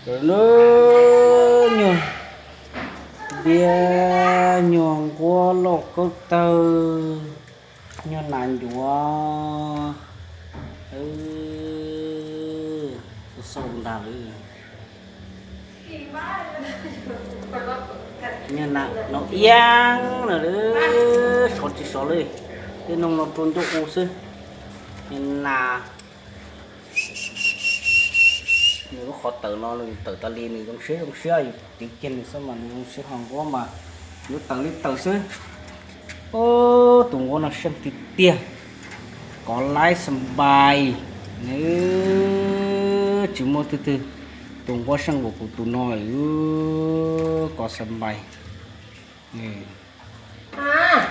Lub nyuag diab, nyuag nquab lauj kaub tawg, nyuag nas ncuav, xau ntag li. Nyuag nas no iab no li, sov tsis sov li, tej noog no rua ntuj u xwb. Nyuag nas, nws lub qhov tawm no nws tawm tas li nws zoo siab zoo siab, yus tiv kiag nws xwb mas nws zoo siab, ho nquab mas yuav tawm li tawm xwb. Ub, tus nquab no seej tiag tiag, kov laib xa npais, nws tsis muaj twg twg tus nquab seej npaum kuv tus no, kov xa npais.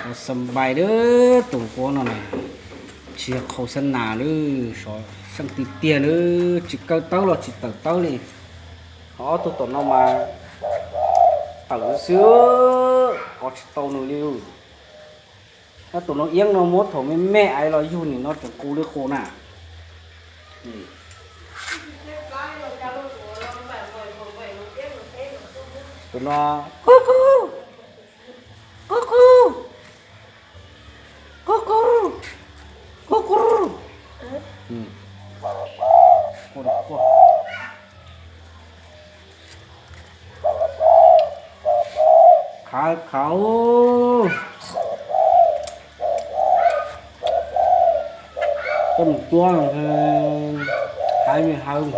Kov xa npais lawm, tus nquab no na, tsis yog qhau xab nas lawm, seej tiag tiag lawm, tsis kaw tawb los tsis tawm tawb li. Ho ob tug tom no mas tawm xwb, kov tsis tau nws li. Tus no iab no muab thaum me me aiv los yug nim no tseem qus li qus na. Tus no, kub kub, kub kub, kub kub, kub kub. Khawv khawv, coj mus cuab, hais me hawv.